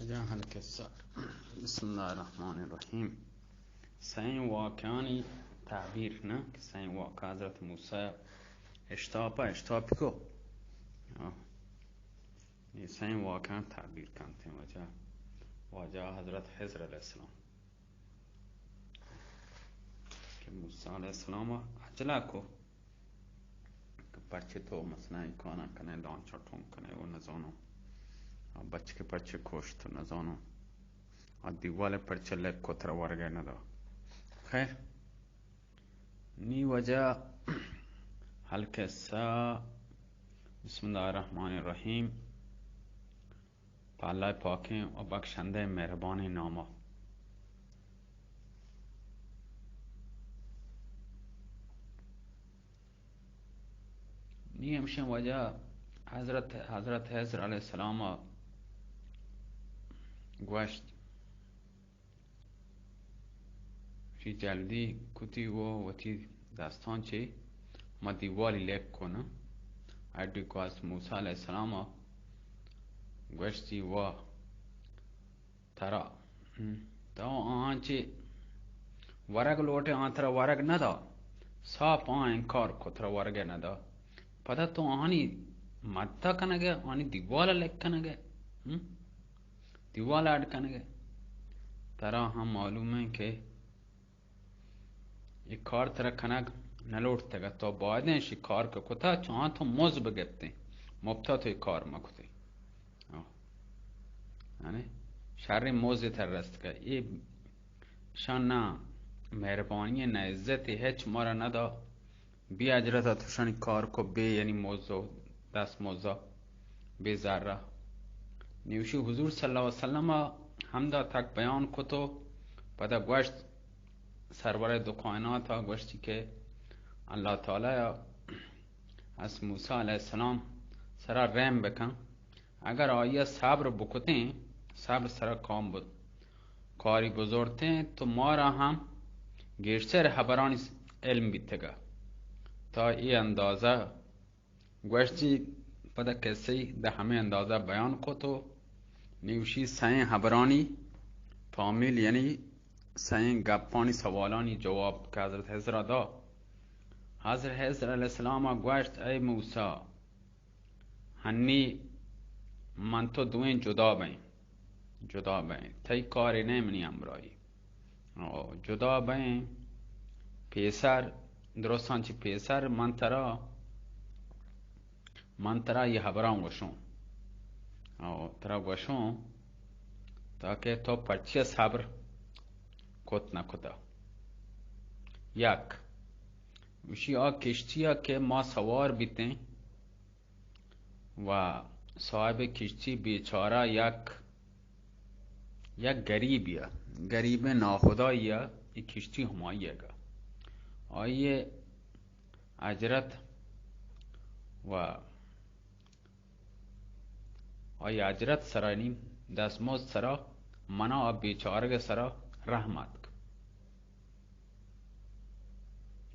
جاہ القصہ۔ بسم اللہ الرحمن الرحیم۔ سئیں واقعانی تعبیر، نہ کہ سئیں واقعہ حضرت موسیٰ اشتاپا، اشتاپی کو۔ آہ۔ اے سئیں واقعہ تعبیر کنت ایں واجہ، واجہ حضرت خضر علیہ السلام کہ موسیٰ علیہ السلام عجلہ کو کہ پرچے تو مثلاً اے کاراں کنے، لانچا ٹونگ کنے، و نزانوں آ بچکے پرچے کشت، نزانوں آ دیوالے پرچے لک کو، ترا ورگے ندا۔ خیر، نی واجہ القصہ۔ بسم اللہ الرحمن الرحیم۔ پہ اللہ پاکیں و بخشندہ مہربانیں ناما۔ نی ہمشیں واجہ حضرت، حضرت خضر علیہ السلام گوشت، چی جلدی کتی و وتی دستاں چی ما دیوالی لک کن۔ اڈی کو است موسیٰ علیہ السلام گوشتی و ترا، ہم، تو آہاں چی ورگ لوٹے، آہاں ترا ورگ ندا، صاف آہاں انکار کو، ترا ورگ ندا۔ پدا تو آہانی مدد کنگے، آہانی دیوال لک کنگے، ہم؟ دیوال اڈ کنگے۔ ترا ہم معلوم ہے کہ اے کار ترا کنگ نہ لوٹتگ ات، تو بایدیں شی کار کہ کتا، چو آں تو مز بگپتیں، مپتا تو اے کار مکتیں۔ آہ۔ یعنی شریں مزے ترا رستگ۔ اے شان نہ مہربانی، نہ عزت، ہچ مارا ندا۔ بے اجرتا تو شانی کار کو، بے یعنی مزو، دست مزا، بے زرا۔ نیوشی حضور صلی اللہ علیہ وسلم ہمدا تک بیان کتو، پدا گوشت، سرور دو کائنات گوشتی کہ اللہ تعالی از موسیٰ علیہ السلام سرا رحم بکن، اگر آئی صبر بکتیں، صبر سرا کام بود، کاری بزرتیں، تو مارا ہم گیشتر حبرانی علم بیتگا۔ تا اے اندازہ گوشتی، پدا قصہ دہ ہمیں اندازہ بیان کتو، نیوشی سئیں حبرانی تعمیل، یعنی سئیں گپانی سوالانی جواب کہ حضرت خضر دا۔ حضرت خضر علیہ السلام گوشت، اے موسیٰ، ہنی من تو دوئیں جدا بئیں، جدا بئیں، تئی کارے نہ منی ہمراہی۔ او، جدا بئیں پیسر، درستاں چی پیسر من ترا، من ترا یہ حبراں گوشوں۔ او، ترا گوشوں تاکہ تو پرچیا صبر کت نہ کتا۔ یک، گوشی آ کشتیا کہ ما سوار بیتیں، و صاحب کشتی بیچارہ یک، یک گریبی ء، گریب ناخدائی ء، اے کشتی ہمائی ء گا۔ آئی ء اجرت و آئی اجرت سرا، یعنی دستمزد سرا، منا آ بیچارگ سرا رحم اتک۔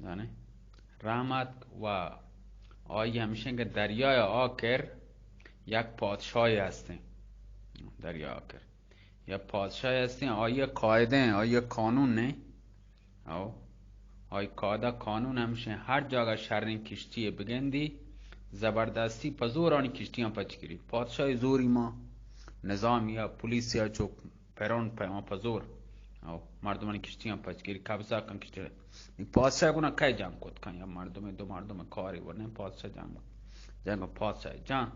زانے؟ رحم اتک و آئی ہمشیں کہ دریائے آ کر یک پادشاہے ہستیں۔ دریائے آ کر یک پادشاہے ہستیں، آئی قاعدہ ہیں، آئی قانون نے۔ او، آئی قاعدہ قانون ہمشیں، ہر جاگہ شریں کشتی بگندی، زبردستی پہ زور آنی کشتیاں پچ گری۔ پادشاہی زوری ما، نظامی یا پولیس یا چوک پیرون پیما پہ زور۔ او، مردمانی کشتیاں پچ گری، قبضہ کن کشتی۔ نی پادشاہ گنا کئے جنگ کت کن؟ یا مردم، دو مردم کاری ورنہ پادشاہ جنگ، جنگ پادشاہ جان۔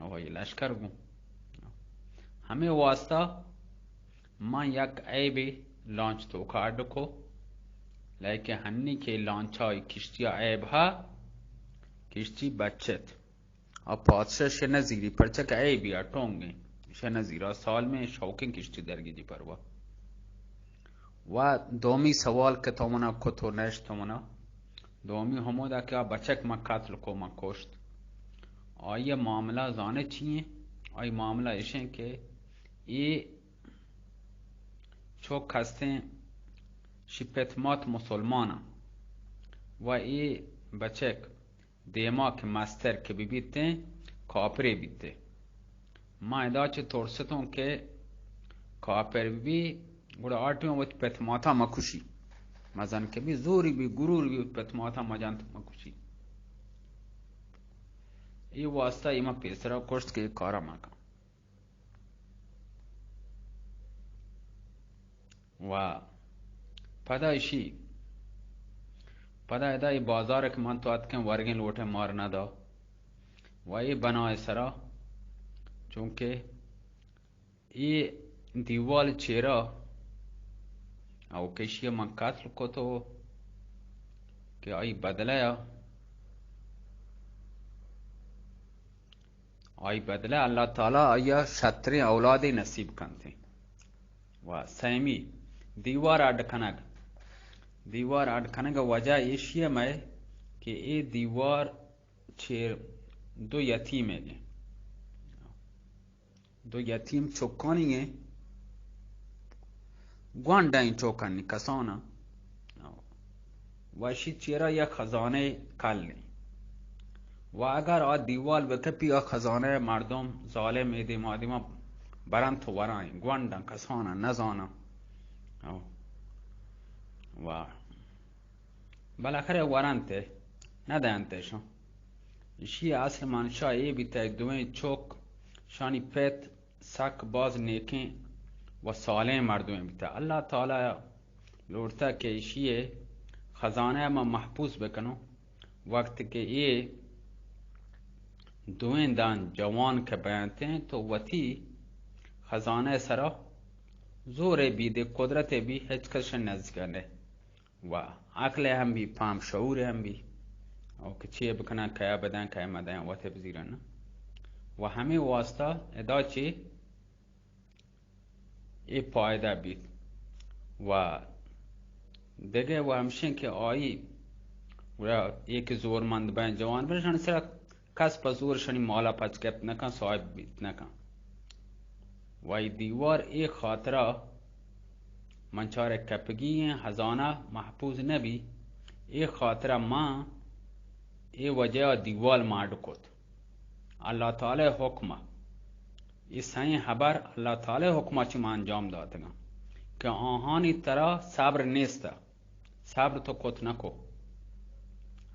او، یہ لشکر گوں۔ ہمیں واسطہ ما یک عیبے لانچ توکا اڈ کو، لیکن ہنی کہ لانچا کشتیا عیب ہا، کشتی بچت۔ آ پادشاہ شہ نزیری، پرچہ کہ عیبی آ ٹونگیں، شہ نزیرا سالمیں شوقیں کشتی درگیجی پروا۔ و دومی سوال کہ تو منا کت و نشت منا، دومی ہمودا کہ آ بچک من قتل کو، من کشت۔ آئی معاملہ زانے چی ہیں؟ آئی معاملہ اشیں کہ اے چک ہستیں، شی پت مات مسلمان و اے بچک دیما کہ مستر کہ ببیتیں، کاپرے بیتیں۔ ما ادا چہ ترستوں کہ کافر بی، گڑا آ ٹیم وتی پت ماتا مکشی. مزن کہ بی، زوری بی، غرور بی، پت ماتا مجنت مکشی. اے واسطہ اے ما پیسرا کشت کہ اے کارا مکن. و پدا اشی، پدا ادا اے بازار کہ من تو اتکن ورگیں لوٹے مار ندا. و اے بنائے سرا، چونکہ اے دیوال چیرا او کشی من قتل کتو کہ آئی بدلہ یا، آئی بدلہ اللہ تعالی آئی شتریں اولادے نصیب کنتے. و سیمی، دیوار اڈ کنگ. دیوار اڈ کنگ وجہ ایشی مئے کہ اے دیوار چیر دو یتیم ہیں، دو یتیم چکانی ہیں، گونڈیں چوکانی کسانا. و اشی چیرا یک خزانہ کل ہیں. و اگر آ دیوال بکپی، آ خزانہ مردم ظالم اے دیما دیما برنت و ورائیں، گونڈاں کسانا نزاناں. و بالاخرہ ورنت، نہ دینت شان. اشی اصل منشا اے بیتہ، دوئیں چک، شانی پت سک باز نیکیں و صالحیں مردمے بیتہ. اللہ تعالی لوٹتہ کہ اشی خزانہ ما محفوظ بکنوں. وقت کہ اے دوئیں دان جوان کہ بینتیں تو وتی خزانہ سرا زورے بی دے، قدرتے بی، ہچ کس نزدیک نہ. و عقل ہم بی، پام شعور ہم بی، او کہ چے بکنن، کیا بدن، کیا مدن، وت بزیرن. و ہمیں واسطہ ادا چے اے فائدہ بیت. و دگہ و ہمشیں کہ آئی گڑا اے کہ زور مند بین، جوان بین، شان سرا کس پہ زور شنی مالا پچ گپت نہ کن، صاحب بیت نہ کن. و اے دیوار اے خاطرا من چارے کپگی ہیں، خزانہ محفوظ نہ بی، اے خاطرا من اے وجہ دیوال ماڈ کت. اللہ تعالی حکمہ، اے سائیں خبر اللہ تعالی حکمہ چی من انجام داتگاں کہ آہانی ترا صبر نیست. صبر تو کت نکو.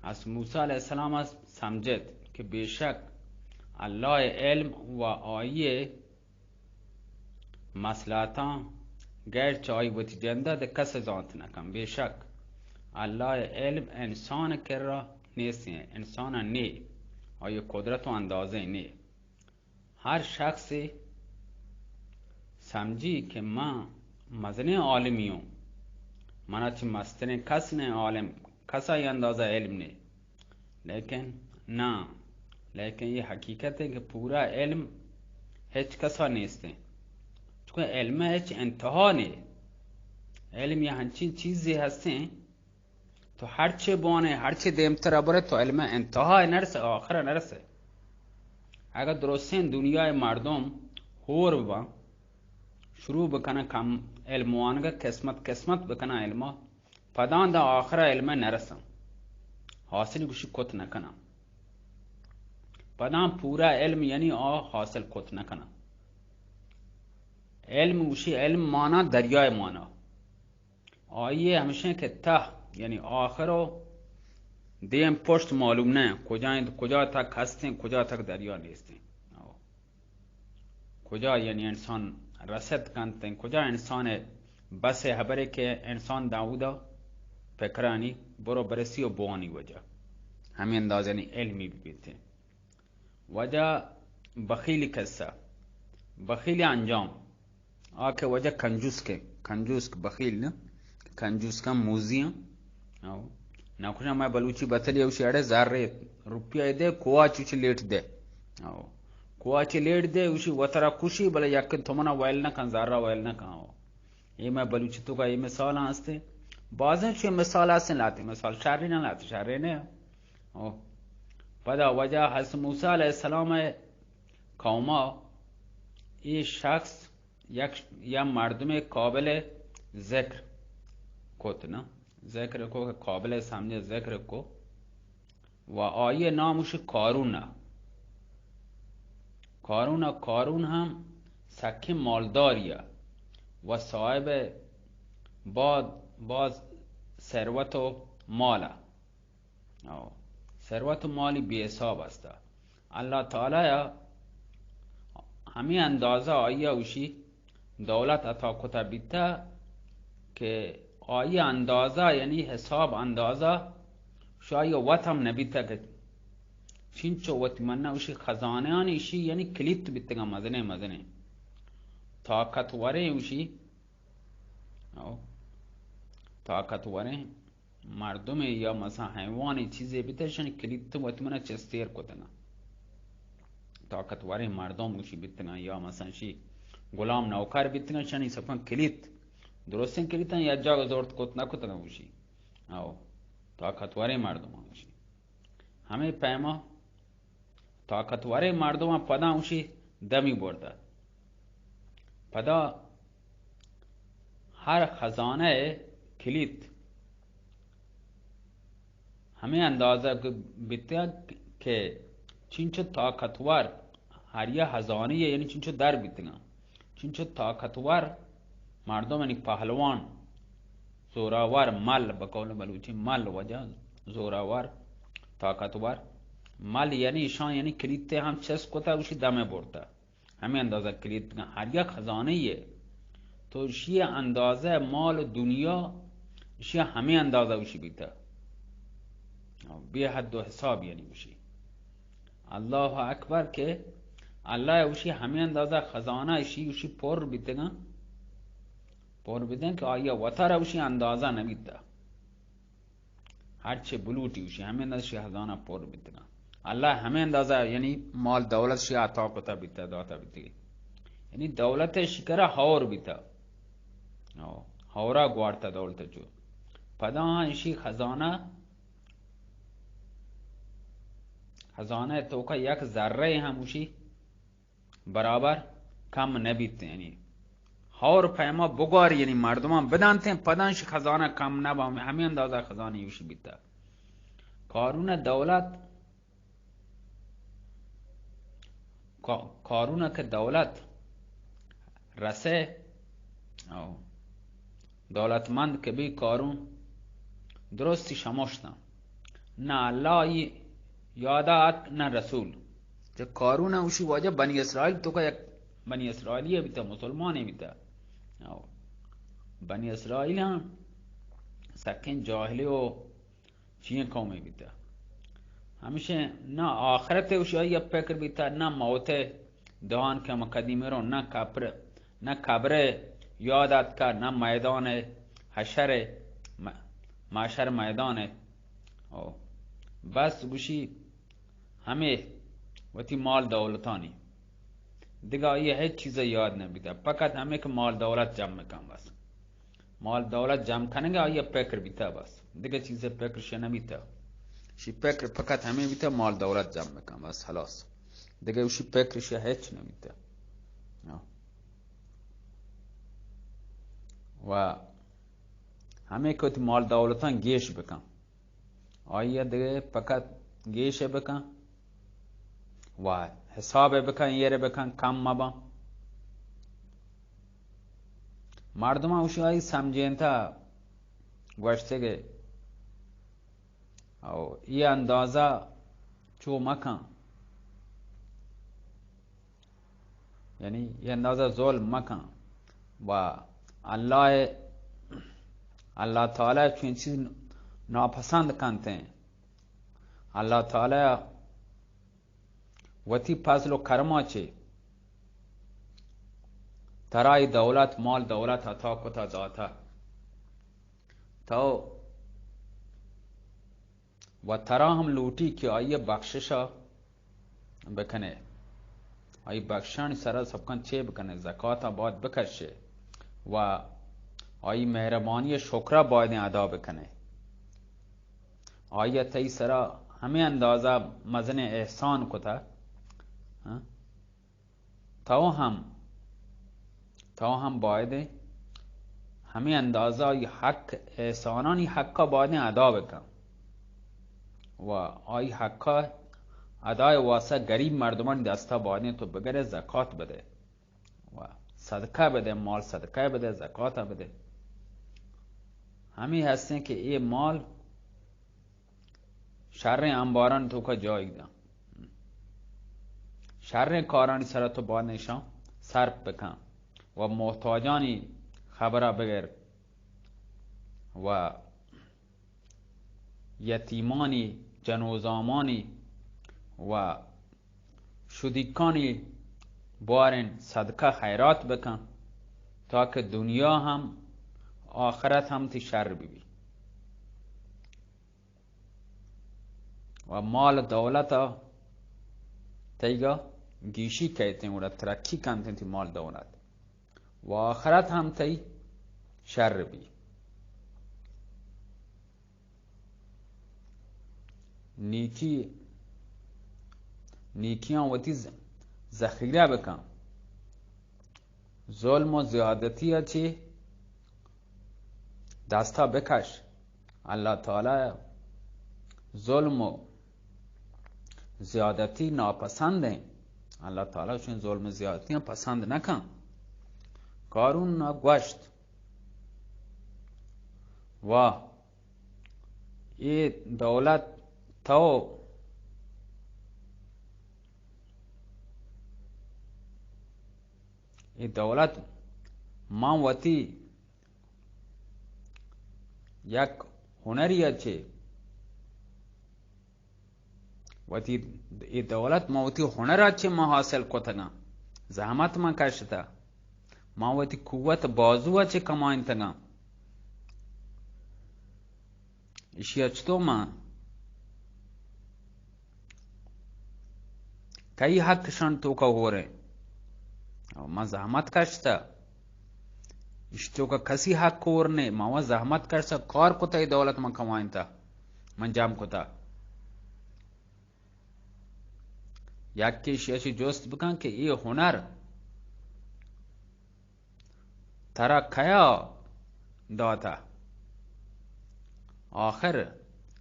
از موسی علیہ السلام سمجھت کہ بے شک اللہ علم و آئی مصلحتاں غیر چہ آئی وتی جندہ دے کس زانت نکن. بے شک اللہ علم انسان کرا نیستیں، انسان نے، آئی قدرت و اندازے نے. ہر شخص سمجھی کہ من مزنیں عالمی ہوں، منا چہ مستریں کس نے عالم، کسا ای اندازہ علم نے. لیکن نہ، لیکن یہ حقیقت ہے کہ پورا علم ہچ کسا نیستیں. چونکہ علم ہچ انتہا نے. علم یہ ہنچین چیزے ہستیں، تو ہرچے بوانے، ہرچے دیمتر برے، تو علم انتہا نرسے، آخر نرسے. اگر درستیں دنیا مردم ہور ببن، شروع بکنن کم علم وانگا، قسمت قسمت بکنن علما، پدان دا آخر علم نرسن، حاصل گوشی کت نکنن. پدان پورا علم یعنی آ حاصل کت نکنن. علم گوشی، علم مانا دریائے مانا. آئی ہمشیں کہ تہ، یعنی آخر و دیم پشت معلوم نہ، کجا انت، کجا تک ہستیں، کجا تک دریا نیستیں. کجا یعنی انسان رست کنت، کجا انسان بس ہبرے کہ انسان داودا پکرانی برو برسی و بوانی وجہ. ہمیں انداز یعنی علمی بیتیں. وجہ بخیلی قصہ، بخیلی انجام. آ کہ وجہ کنجوس کے، کنجوس کے بخیل نہ، کنجوس کا موزیاں. او. نہ کجا میں بلوچی بتلی اوشی اڑے زر روپیہ دے، کوا چوچ لیٹ دے. او. کوا چی لیٹ دے، اوشی وترا کشی، بلے یک تو منا ویل نہ کن، زرا ویل نہ کن. او. اے مئے بلوچی توکا اے مثال ہستیں. بازیں چوئے مثال ہستیں، لاتے مثال شریں نہ، لاتے شریں نہ. او. پدا وجہ حضرت موسی علیہ السلام قوما اے شخص یک، یا مردم قابل ذکر کت نا، ذکر کو کہ قابل سمجھ ذکر کو. و آئی نام اش قارون ء۔ قارون ء، قارون ہم سکیں مالداری ء۔ و صاحب باز، باز ثروت و مال ء۔ او، ثروت و مالی بے حساب است۔ اللہ تعالی ء ہمے اندازہ آئی ء اوشی دولت عطا کتہ بیتہ کہ آئی ء اندازہ، یعنی حساب اندازہ شاہی وت ہم نبیتہ کہ چنچو وت منہ اوشی خزانہانی ایشی یعنی کلیت بیتگاں مزنیں مزنیں طاقتوریں اوشی، او، طاقتوریں مردمے یا مثلاً حیوانے چیزے بیتہ، اشانی کلیت وت منہ چستیر کتگاں۔ طاقتوریں مردم گوشی بیتگاں یا مثلاً شی غلام نوکر بیتگاں، اشانی سکاں کلیت، درستیں کلیتاں یا جاگہ زورت کت نہ کتگاں گوشی۔ او، طاقتوریں مردماں گوشی۔ ہمے پیما طاقتوریں مردماں پدا اوشی دمی برتہ۔ پدا ہر خزانہ ء کلیت ہمے اندازہ بیتگ کہ چنچو طاقتور ہر یک خزانہ ء یعنی چنچو در بیتگاں۔ چنچو طاقتور مردم یعنی پہلوان، زوراور، مل، بقول بلوچی مل وجہ زوراور، طاقتور۔ مل یعنی ایشان یعنی کلیتے ہم چست کتہ، اوشی دمے برتہ۔ ہمے اندازہ کلیت بکن، ہر یک خزانہ یے تو ایشی اندازہ مال و دنیا، ایشی ہمے اندازہ اوشی بیتہ، بے حد و حساب یعنی اوشی۔ اللہ اکبر کہ اللہ اوشی ہمے اندازہ خزانہ ایشی اوشی پر بیتگاں، پر بیتگاں کہ آئی وتارا اوشی اندازہ نبیتہ۔ ہرچے بلوٹی اوشی ہمے اندازہ شی خزانہ پر بیتگاں۔ اللہ ہمے اندازہ یعنی مال دولت شی عطا کتہ بیتہ، داتہ بیتگی۔ یعنی دولت شی کرا ہور بیتہ۔ او، ہورا گوارتہ دولت چو۔ پدا ایشی خزانہ، خزانہ توکا یک ذرہ ہم اوشی برابر کم نہ بیت، یعنی ہور پیما بگوار، یعنی مردمان بدانتیں، پدانش خزانہ کم نہ با، ہمیں اندازہ خزانہ یوشی بیتا۔ قارون دولت، قا-، قارون کہ دولت رسے، او، دولتمند کہ بی قارون درستی شمشتاں۔ نہ اللہ ای یادا ات، نہ رسول۔ چہ قارون اوشی واجہ بنی اسرائیل توکا یک بنی اسرائیلی بیتا، مسلمانے بیتا۔ او، بنی اسرائیل ہم سکیں جاہلی و چیئیں قومے بیتا۔ ہمیشہ نہ آخرت اوشی آئی پکر بیتا، نہ موت دہان کہ ہم کدی مرو، نہ قبر، نہ قبر یاد آتکا، نہ میدان حشر، م-، محشر میدان۔ او، بس گوشی ہمے وتی مال دولتانی۔ دگہ آئی ہچ چیز یاد نہ بیتا، فقط ہمے کہ مال دولت جمع کن بس۔ مال دولت جمع کنگ آئی پکر بیتا بس، دگہ چیز پکر شہ نہ بیتا۔ شی پکر فقط ہمے بیتا مال دولت جمع بکن بس، خلاص۔ دگہ اوشی پکر شہ ہچ نہ بیتا۔ ہاں۔ و ہمے کہ وتی مال دولتاں گیش بکن، آئی دگہ فقط گیش بکن و حساب بکن، ایر بکن، کم مبن۔ مردماں اوشی آئی سمجھینتا گوشتگے، او ای اندازہ چو مکن، یعنی ای اندازہ ظلم مکن و اللہ، اللہ تعالی چون چیز ناپسند کنتے۔ اللہ تعالی وتی فضل و کرما چے ترا ای دولت، مال دولت عطا کتا داتا۔ تو و ترا ہم لوٹی کہ آئی بخششا بکنے، آئی بخشانی سرا سبکان چے بکنے، زکاتا باید بکشے و آئی مہربانی شکرا باید ادا بکنے۔ آئی تئی سرا ہمے اندازہ مزن احسان کتا، ہاں؟ تو ہم، تو ہم باید ہمے اندازہ آئی حق، احسانانی حقا باید ادا بکن و آئی حقا ادائے واسطہ غریب مردمانی دستا باید تو بگرے، زکات بدے۔ و صدقہ بدے، مال صدقہ بدے، زکات بدے۔ ہمیں ہستیں کہ اے مال شریں انباران توکا جائے داں، شریں کارانی سرا تو بانشان صرف بکن و محتاجانی خبرہ بگر و یتیمانی، جنوزامانی و شدیکانی باریں صدقہ خیرات بکن، تاکہ دنیا ہم آخرت ہم تی شر ببی۔ و مال دولت تئیگا گیشی کئیتیں، گڑا ترقی کنتیں تی مال دولت۔ و آخرت ہم تئی شر بی۔ نیکی، نیکیاں وتی ز-، ذخیرہ بکن۔ ظلم و زیادتی چی دستا بکش۔ اللہ تعالی ظلم و زیادتی ناپسند ہیں۔ اللہ تعالی چون ظلم و زیادتیاں پسند نہ کن۔ قارون گوشت، واہ، اے دولت تو، اے دولت من وتی یک ہنری ء چے، وتی اے دولت من وتی ہنر ء چے من حاصل کتگاں، زحمت من کشتہ، من وتی قوت بازو ء چے کمائنتگاں۔ ایشی ء چتو من کئی حق شان توکا ہوریں؟ من زحمت کشتہ، ایشی توکا کسی حق ہور نے۔ من و زحمت کشتہ، کار کتہ، اے دولت من کمائنتہ، من جم کتہ۔ یکے ایشی ء چے جست بکن کہ اے ہنر ترا کیا داتہ؟ آخر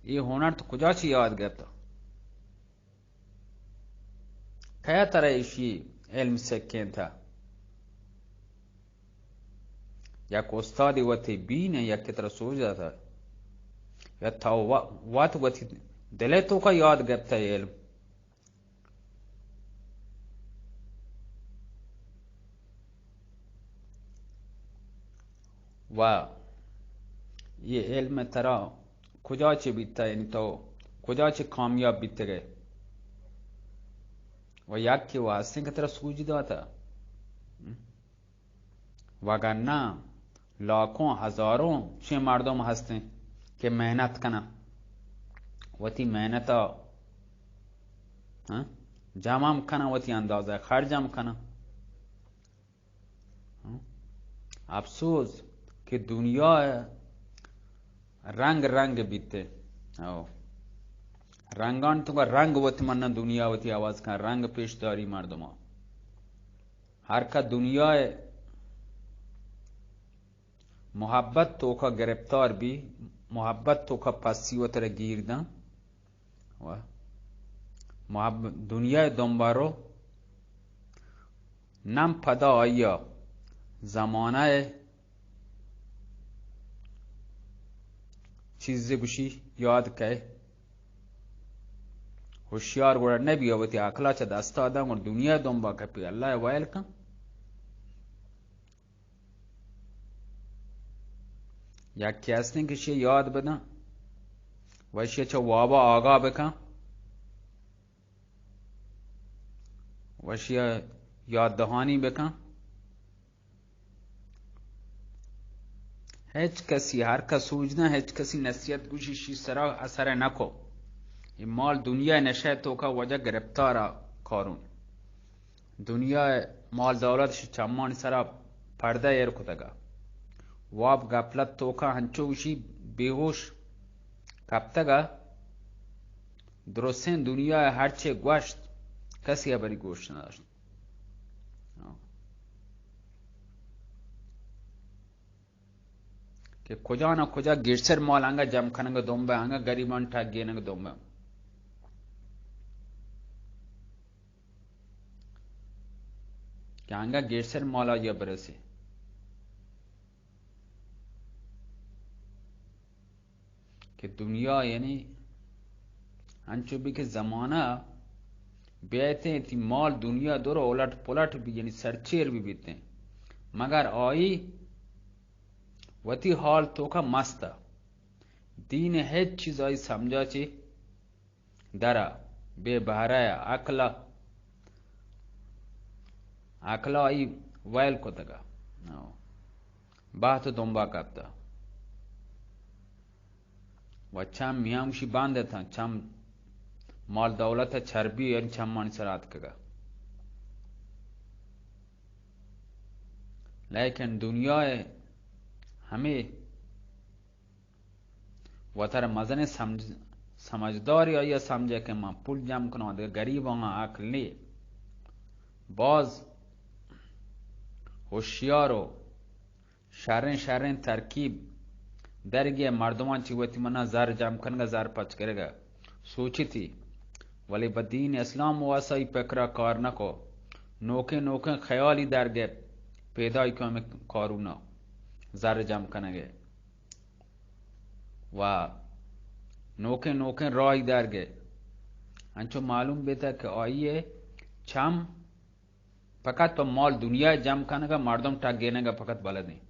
اے ہنر تو کجا چی یاد گپتہ؟ کیا ترا ایشی علم سکینتہ؟ یک استادی وتی بین، یک ترا سوج داتہ، یا تو و-، وت وتی دل توکا یاد گپتہ علم؟ و یہ علم ترا کجا چے بیتا، یعنی تو کجا چے کامیاب بیتگے؟ و یکی و ہستیں کہ ترا سوجی داتا، وگرنہ لاکھوں ہزاروں چے مردم ہستیں کہ محنت کنن، وتی محنتا، ہاں، جمع ہم کنن، وتی اندازہ خرج ہم کنن۔ ہاں؟ افسوس کہ دنیا رنگ رنگ بیتے۔ او۔ رنگان تو کا رنگ وتی من دنیا وتی آواز کن، رنگ پیش داری مردمان۔ ہر کا دنیا محبت توکا گرفتار بی، محبت توکا پسی وتر گیر دن، و محب-، دنیا دنبارو نم پدا آیا زمانہ چیزے گوشی یاد کئے۔ ہوشیار گڑا نبی، وتی عقلا چہ دستا دن، گڑا دنیا دنبا کپی، اللہ ویل کن۔ یکے ہستیں کہ شی یاد بدن، وشی چہ وابا آگاہ بکن، وشی یاد دہانی بکن۔ ہچ کسی، ہر کس سوج دن، ہچ کسی نصیحت گوشی شی سرا اثر نکو۔ اے مال دنیا نشہ توکا وجہ گرفتارا کارون۔ دنیا مال دولت شی چمانی سرا پردہ ایر کتگا۔ واب غفلت توکا ہنچو گوشی بے ہوش کپتگا۔ درستیں دنیا ہرچے گوشت، کسی ہبری گوش نداشت۔ کہ کجا نہ کجا گیشتر مال انگا جم کنگ دنبا، انگا غریبان ٹگینگ دنبا۔ جہانگا گیشتر مال آئی ءَ برسے۔ کہ دنیا یعنی انچو بی کہ زمانہ بیایتیں، تی مال دنیا دور الٹ پلٹ بی، یعنی سرچیر بی بیتیں، مگر آئی وتی حال توکا مست ءَ۔ دین ہچ چیز آئی سمجھا چی درا، بے بہرہ ءَ، عقل ءَ، عقل ءَ آئی ویل کتگ ءَ۔ بہت دمبا کپتہ۔ و چم میاں گوشی بند اتاں، چم مال دولت ءِ چربی ان چمانی سر آتکگ ءَ۔ لیکن دنیا ءِ ہمے وتر مزنیں سمجھ-، سمجھداری آئی ءَ سمجھے کہ من پول جم کناں، دگہ گریباں عقل نی۔ باز ہوشیار و شریں شریں ترکیب درگی ءِ مردماں چی وتی منا زر جم کنگ ءَ، زر پچ گرگ ءَ سوچتی، ولی بہ دین اسلام واسطہ ای پکرا کار نکو۔ نوکیں نوکیں خیالی درگیت پیدائی کہ ہمیں قارون ءَ زر جم کنگ ءَ و نوکیں نوکیں راہی درگیت۔ انچو معلوم بیتہ کہ آئی ءِ چم فقط پہ مال دنیا جم کنگ ءَ، مردم ٹگینگ ءَ فقط بلدیں۔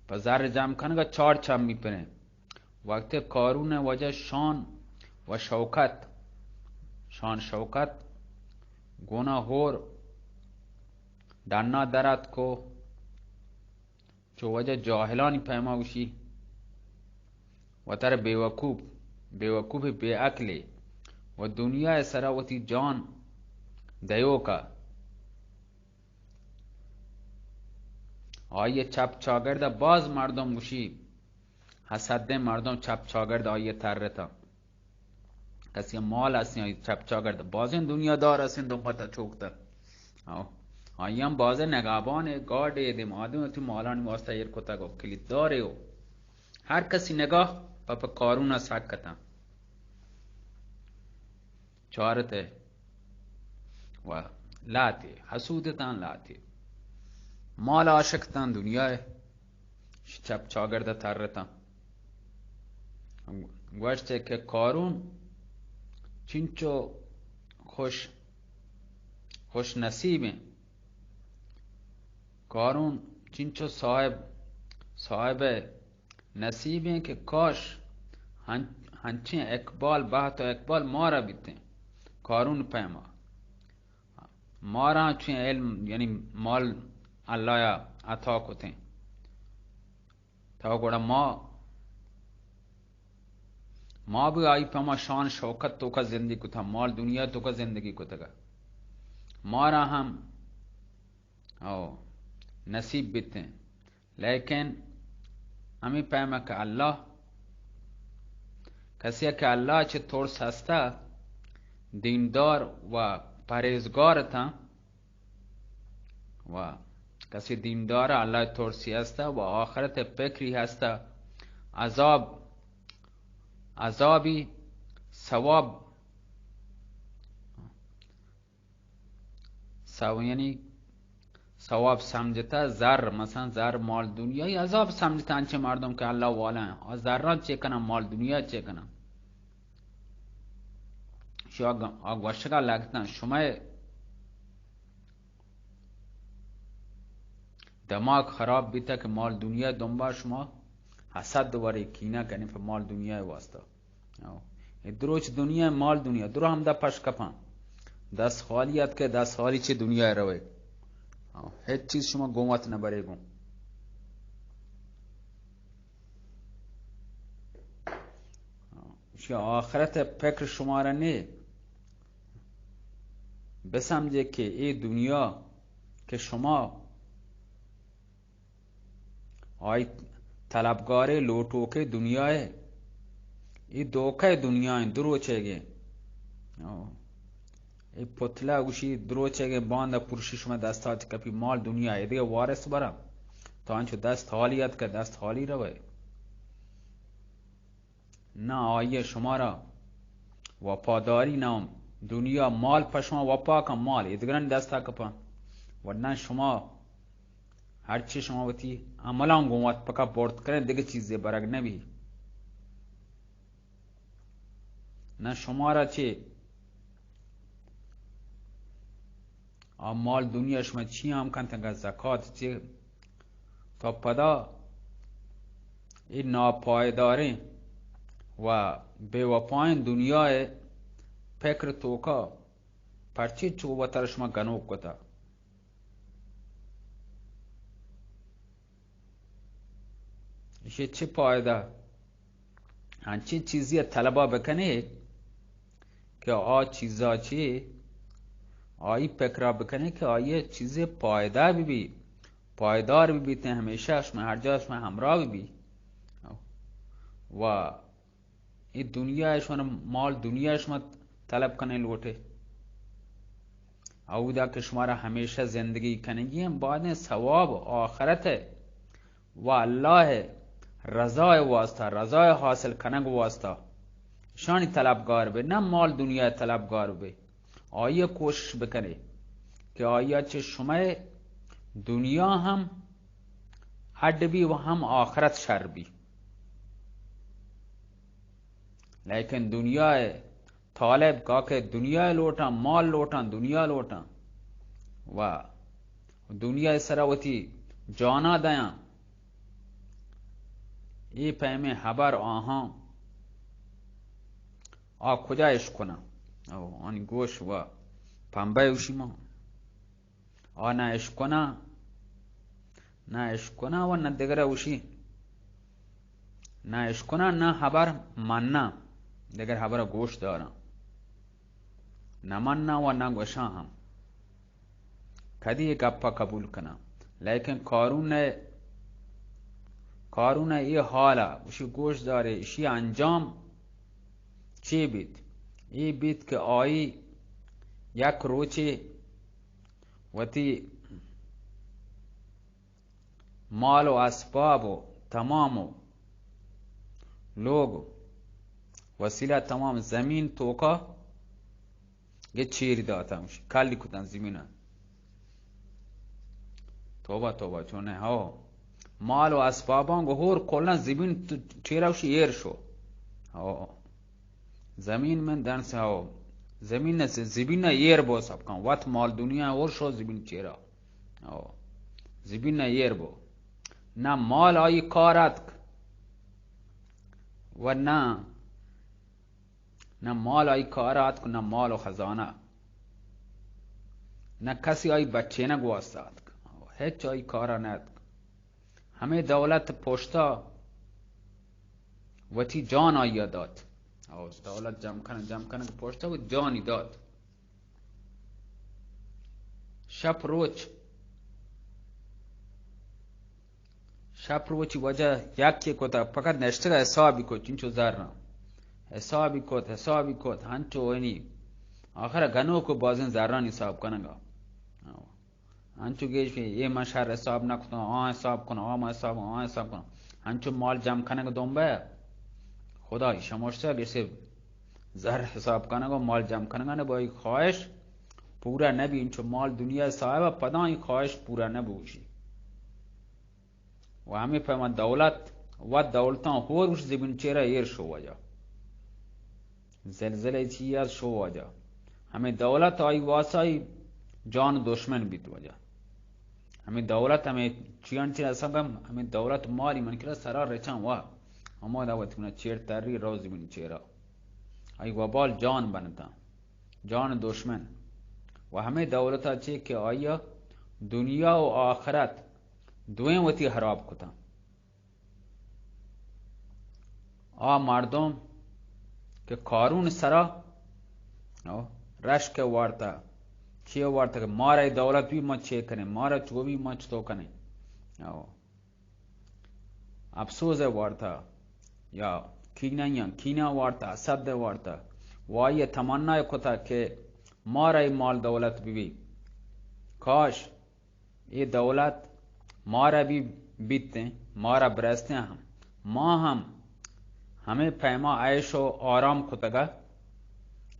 پہ زر جم کنگ ءَ چار چمی پریں۔ وقت قارون ءِ وجہ شان و شوکت، شان شوکت گونا ہور ڈنا دراتکو۔ چو وجہ جاہلانی پیما گوشی، وتر بیوقوف، بیوقوف بے عقلے و دنیا ءِ سرا وتی جان دیوکا۔ آئی ءِ چپ چاگرد ءَ باز مردم گوشی، حسدیں مردم چپ چاگرد آئی ءَ ترتاں۔ کسی ءَ مال ہستیں، آئی چپ چاگرد، بازیں دنیا دار ہستیں، دو پتہ چوکتہ۔ آئی ہم بازیں نگابان ءِ گارڈ ءِ دیم آدم وتی مالانی واسطہ ایر کتگ و کلیت دارے و ہر کسی نگاہ پہ، پہ قارون ءَ سک اتاں۔ چارت ءَ و لاتے، حسود اتاں لاتے۔ مال عاشق اتاں دنیا ءِ، چپ چاگرد ءَ ترتاں۔ گوشت کہ قارون چنچو خوش، خوش نصیب ایں۔ قارون چنچو صاحب، صاحب نصیب ایں کہ کاش ہن-، ہنچیں اقبال، بہت و اقبال مارا بیتیں۔ قارون پیما مارا چویں علم، یعنی مال اللہ ءَ عطا کتیں۔ تو گڑا ما، ما بھی آئی پہ ما شان شوکت توکا زندگی کتا، مال دنیا توکا زندگی کتگا۔ مارا ہم، او، نصیب بیتیں۔ لیکن ہمیں پیما کہ اللہ، کسی کہ اللہ چہ ترس ہستا، دیندار و پرہیزگار اتاں، و کسی دیندار اللہ ترسی ہستا و آخرت فکری ہستا، عذاب، عذابی ثواب، ثو-، یعنی ثواب سمجھتا، زر، مثلاً زر، مال، دنیا، ای عذاب سمجھتا انچے مردم کہ اللہ والا ہیں، اور زراں چے کنن، مال دنیا چے کنن؟ شو آ گ-، آ گوشگا لگتن، شمئے دماغ خراب بیتہ کہ مال دنیا دنبا شما حسد ورے، کینہ کنی پہ مال دنیا واسطہ۔ او، اے دروچ دنیا، مال دنیا، درو ہمدا پش کپاں۔ دست خالی اتکے، دست خالی چہ دنیا روے۔ او، ہچ چیز شما گوں وت نہ برے گوں۔ او، شی آخرت فکر شمارا نے۔ بسمجھے کہ اے دنیا کہ شما آئی طلبگارے، لوٹوکے دنیائے، اے دوکہ دنیا ہیں، دروچے گے۔ او، اے پتلا گوشی دروچے گے، باندا پرشی شما دستا چہ کپی مال دنیا، اے دیگہ وارث برا۔ تو انچو دست حالی اتکہ، دست حالی روے۔ نہ آئی ءَ شمارا وفاداری نام دنیا مال پہ شما وپا کن، مال ایدگرانی دستا کپاں۔ ورنہ شما ہرچی شما وتی عملاں گوں وت پکا برت کنئے، دگہ چیزے برگ نبی۔ نہ شمارا چے آ مال دنیا شما چی ہم کنت، انگا زکات چے، تا پدا اے ناپائیداریں و بے وفائیں دنیا ءِ پکر توکا پرچے چو وتر شما گنوک کتا؟ ایشی چہ پائدہ؟ انچیں چیزی ءَ طلبا بکنے کہ آ چیزا چی آئی پکرا بکنے کہ آئی چیزے پائدہ بہ بی، پائدار بہ بیت، ہمیشہ شما ہر جا شما ہمراہ بہ بی۔ و اے دنیا ءَ شما مال دنیا ءَ شما طلب کنئے لوٹے۔ اودا کہ شمارا ہمیشہ زندگی کنگی ہیں، بعدیں ثواب آخرت ءِ و اللہ ءِ رضا ءِ واسطہ، رضا ءِ حاصل کنگ واسطہ شانی طلبگار بے، نہ مال دنیا ءِ طلبگار بے۔ آئی ءَ کوشش بکنے کہ آئی ءَ چہ شمئے دنیا ہم اڈ بی و ہم آخرت شر بی۔ لیکن دنیا ءِ طالب، کاکہ دنیا ءَ لوٹاں، مال لوٹاں، دنیا لوٹاں و دنیا ءِ سرا وتی جانا دیاں، اے پیمیں ہبر آہاں آ کجا اشکناں؟ او، آنی گوش و پمبہ اوشی ما۔ آ نہ اشکناں، نہ اشکناں و نہ دگرا اوشی، نہ اشکناں، نہ ہبر مناں، دگر ہبرا گوش داراں۔ نہ مناں و نہ گوشاں ہم۔ کدی اے گپا قبول کناں؟ لیکن قارون ءِ، قارون ءِ اے حالا اشی گوش دارے، اشی انجام چے بیت؟ اے بیت کہ آئی یک روچے وتی مال و اسباب و تمام و لوگ و وسیلہ، تمام زمین توکا گے چیر داتاں، کلی کتاں زمین ءَ۔ توبہ، توبہ، چون ہے؟ ہو۔ مال و اسباباں گو ہور کلاں زمین ت-، چیرا وشی ایر شو۔ ہو۔ زمین من دن سے ہو۔ زمین سے، زمین نہ ایر بو سب کن۔ وت مال دنیا اور شو زمین چیرا۔ ہو۔ زمین نہ ایر بو۔ نہ مال آئی کار اتک و نہ نہ مال آئی کار ءَ آتک، نہ مال و خزانہ، نہ کسی آئی بچینگ واسطہ آتک، ہچ آئی کار ءَ نہ آتک۔ ہمے دولت پشتا وتی جان آئی ءَ دات۔ او دولت جم کنگ، جم کنگ پشتا وتی جانی دات۔ شپ روچ شپ روچی وجہ یکے کت، فقط نشتگ ءَ حسابی کت، چنچو زراں حسابی کت، حسابی کت، ہنچو اینی آخر ءَ گنوک و بازیں زرانی حساب کنگ ءَ۔ ہنچو گیش کہ اے من شر حساب نہ کتاں، آ حساب کناں، آ من حساب، آ حساب کناں۔ ہنچو مال جم کنگ دنبہ خدا شموشتہ گیشے زر حساب کنگ و مال جم کنگ ءَ نہ بائی خواہش پورا نہ بی، انچو مال دنیا صاحب ءَ پدا ای خواہش پورا نہ بوشی۔ و ہمے پیما دولت و دولتاں ہور گوش زمین چیرا ایر شو واجہ۔ زلزلہ چی از شو واجہ۔ ہمے دولت آئی واسائی جان دشمن بیت واجہ۔ ہمے دولت ہمے چیان چیرا سگم، ہمے دولت مالی من کرا سرا رچاں وا۔ ہما دا وقت منا چیر تری رو زمین چیرا۔ آئی وبال جان بنتاں۔ جان دشمن و ہمے دولتا چے کہ آئی ءَ دنیا و آخرت دوئیں وتی ہراب کتاں۔ آ مردم کہ قارون سرا رشک وارتا، چے وارتا کہ مارا اے دولت بی ما چے کنیں، مارا چو بی ما چتو کنیں۔ او۔ اپسوز ءَ وارتا یا کینہ یا کینہ وارتا، حسد ءَ وارتا، و آئی ءَ تمنا ءَ کتا کہ مارا اے مال دولت بہ بی۔ کاش اے دولت مارا بی بیتیں، مارا برستیں ہم، ما ہم ہمے پیما عیش و آرام کتگا،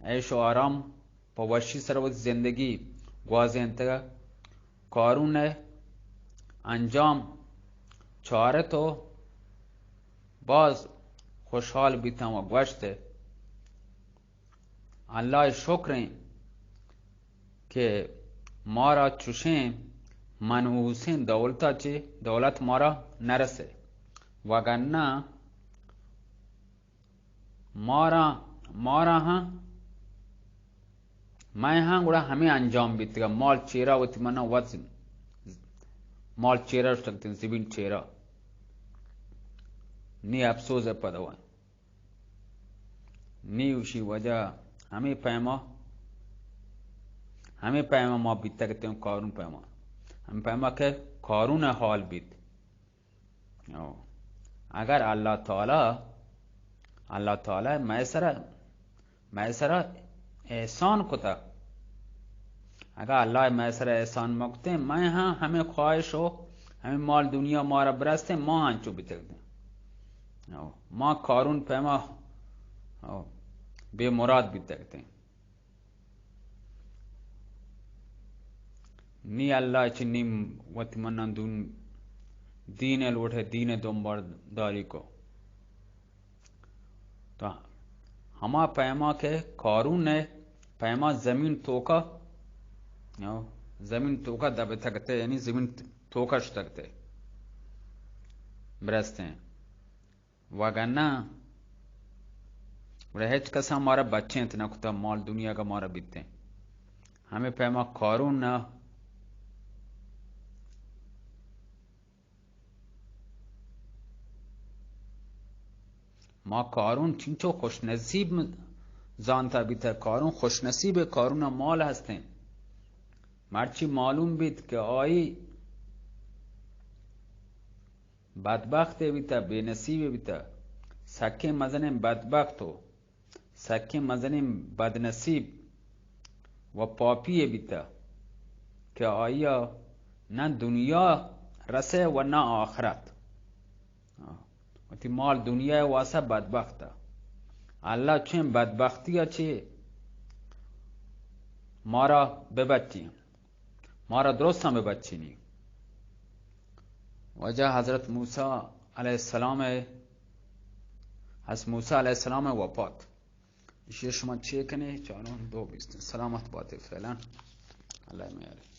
عیش و آرام پہ وشی سر وتی زندگی گوازینتگ، قارون ء انجام چارت و باز خوشحال بیتاں و گوشت، اللہ ء شکریں کہ مارا چشیں منحوسیں دولت ء چہ دولت مارا نہ رسے، وگرنہ مارا، مارا ہاں، مئے ہاں گڑا ہمے انجام بیتگا، مال چیرا وتی منا وت مال چیرا شتگتیں، زمین چیرا۔ نی افسوز ء پدوان۔ نی اوشی وجہ ہمے پیما، ہمے پیما ما بیتگتیں قارون پیما۔ ہمے پیما کہ قارون ء حال بیت۔ او، اگر اللہ تعالی، اللہ تعالی مئے سرا، مئے سرا احسان کتا، اگر اللہ مئے سرا احسان مکتیں، مئے ہاں ہمیں خواہش ہو، ہمیں مال دنیا مارا برستیں، ما انچو بیتگتیں۔ او، ما قارون پیما، او، بے مراد بیتگتیں۔ نی اللہ چہ نیم وت منان دون دین ء لوٹ ء دین ء دمبر داری کو۔ تو ہما پیما کہ قارون ء پیما زمین توکا، زمین توکا دبتگتے، یعنی زمین توکا شتگتے، برستیں۔ وگرنہ گڑا ہچ کسا مارا بچینت نہ کتا، مال دنیا کا مارا بیتیں۔ ہمیں پیما قارون نہ، ما قارون چنچو خوش نصیب زانتا بیتا۔ قارون خوش نصیب، قارون مال ہستیں۔ مرچی معلوم بیت کہ آئی بدبخت بیتا، بے نصیب بیتا، سکیں مزنیں بدبخت و سکیں مزنیں بدنصیب و پاپی بیتا کہ آیا نہ دنیا رسے و نہ آخرت۔ وتی مال دنیا واسا بدبخت۔ اللہ چین بدبختی چی مارا ببچی۔ مارا درستاں بہ بچینی۔ واجہ حضرت موسی علیہ السلام ء، حضرت موسی علیہ السلام ء وفات۔ ایشی شما چے کنے؟ چاروں دو بیست۔ سلامت باتے فعلاً۔ اللہ میارے۔